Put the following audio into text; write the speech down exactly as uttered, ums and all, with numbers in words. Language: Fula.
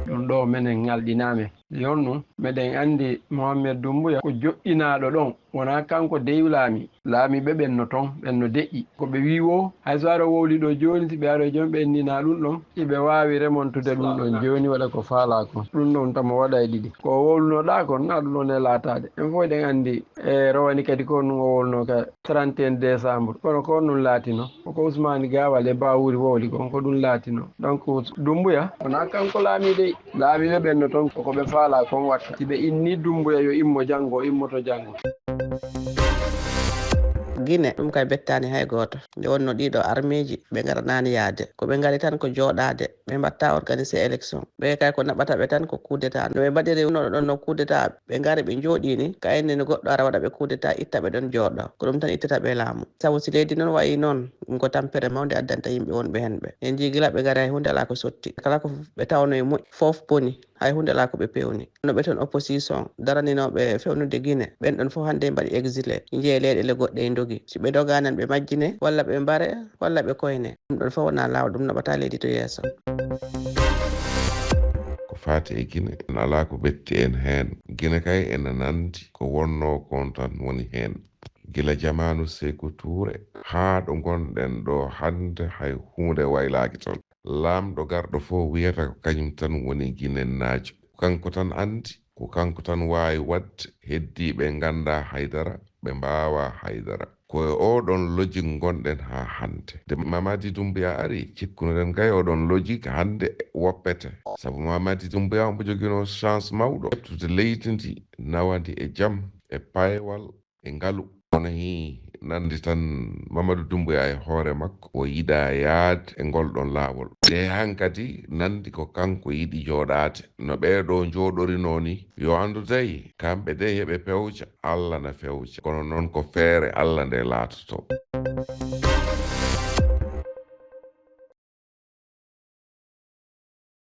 Ɗum ɗo menen ŋalɗinaama. Yon ɗum, meɗen anndi Mohammed Dummbuya ko joɗɗinaaɗo ɗon, wonaa kanko dey laamii. Laamiiɓe ɓen no ton, ɓen no deƴƴi. Ko ɓe wii woo, hay so aɗa wowli ɗo jooni, si ɓe aroy jooni ɓe innina ɗum ɗon, iɓe waawi remontude ɗum ɗon jooni waɗa ko faalaa kon. Ɗum ɗon tama waɗa e ɗiɗi. Ko o wowlunoɗaa kon, naa ɗum ɗon e laataade. En fof eɗen anndi, e rowani kadi ko ɗum o wowlunoo ka trente et un décembre. Kono ko ɗum laatinoo. Ko ko Ousmane Gawal e Bawuri wowli kon, ko ɗum laatinoo. Donc, Dummbuya, wonaa kanko laamii dey. Laamiiɓe ɓen no ton, ko ko ɓe faalaa kon watta. Si ɓe innii Dummbuya yo immo janngo, o immoto janngo. Gine, ɗum kay bettaani hay gooto. Nde wonnoo ɗiɗo armeeji, ɓe ngaranaani yahde. Ko ɓe ngari tan ko jooɗaade, ɓe mbaɗtaa organiser élection. Ɓe kay ko naɓata ɓe tan ko coup d'état. No ɓe mbaɗiri wonnooɗo ɗon no coup d'état, ɓe ngari ɓe njooɗii ni, ka enne no goɗɗo ara waɗa ɓe coup d'état, itta ɓe ɗon jooɗo. Ko ɗum tan ittata ɓe laamu. Sabu si leydi noon wayi noon, ɗum ko tampere mawnde addanta yimɓe wonɓe heen ɓe. En njii gila ɓe ngari hay huunde alaa ko sotti. Kala ko ɓe tawno e moƴƴi, fof boni. Hay huunde alaa ko ɓe pewni. No ɓe toon opposition, daraninooɓe fewnude Gine, ɓen ɗon fof hannde mbaɗi exilé, njeyi leyɗeele goɗɗe e ndogi. Si ɓe ndogaani ɓe majjine, walla ɓe mbare, walla ɓe koyne. Ɗum ɗon fof wonaa laawol, ɗum naɓataa leydi to yeeso. Ko faati e Gine, alaa ko ɓetti en heen. Gine kay ene nanndi ko wonnoo kon tan woni heen. Gila jamaanu Seeku Tuure haa ɗo ngonɗen ɗoo hannde hay huunde waylaaki toon. Laamɗo garɗo fof wiyata ko kañum tan woni Ginennaajo. Kanko tan anndi, ko kanko tan waawi waɗde, heddiiɓe nganndaa haydara, ɓe mbaawaa haydara. Ko e oo ɗoon logique ngonɗen haa hannde. Nde Mamadi Dummbuya ari, cikkunoɗen kay oo ɗoon logique hannde woppete. Sabu Mamadi Dummbuya omo joginoo chance mawɗo, ƴettude leydi ndi, nawa ndi e jam, e paywal, e ngalu. Kono hii nanndi tan Mamadou Dummbuya e hoore makko o yiɗaa yahde e ngol ɗoon laawol. Nde hankadi nanndi ko kanko yiɗi jooɗaade no ɓee ɗoo njooɗorinoo nii. Yo anndu dey, kamɓe dey heɓe pewja, Alla na fewja. Kono noon ko feere Alla nde laatotoo.